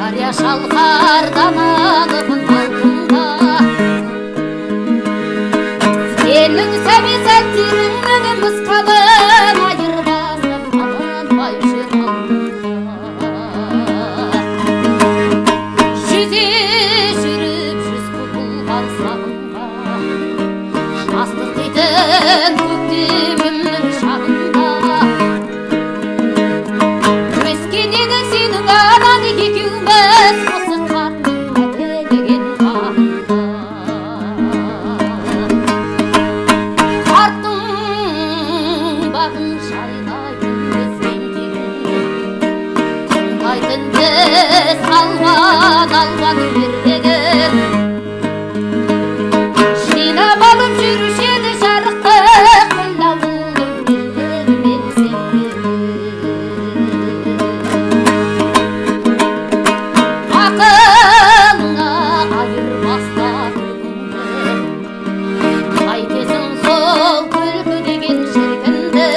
Дария шалқар даналығын алтынға. Сенің сәби сәттеріңнің мысқалын айырбастап алынбай жүр алтынға. Жүзе жүріп жүз құбылған сағымға, жастық дейтін көктемімнің шағында. Өскен едің сенің анаң екеуміз осы қарттың мәпелеген бағында. Қарттың бағын жайлайтын біз еңбегін, тыңдайтын біз алуан алуан ертегін. Жинап алып жүруші еді жарықтық күллі ауылдың елдегі мен сенбегін. Ақылыңа айырбаста күлкіңді, қайтесің сол күлкі деген шіркінді.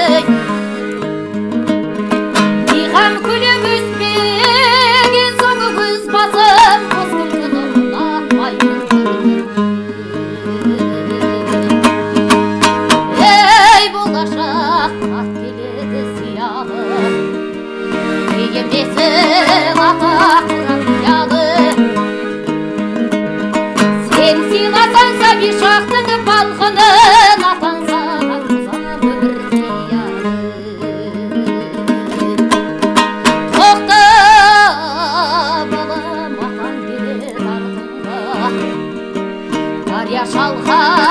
Бейғам күліп өспеген соң өз басым қос күлкіні ұнатпаймын. Ей, болашақ қарт келеді зиялы, бейімдесің ата құран қиялы. Сен сыйласаң сәби шақтың балғынын, атаң саған ұзақ өмір қиялы. Тоқта, балам, атаң келеді артыңда, дария шалқар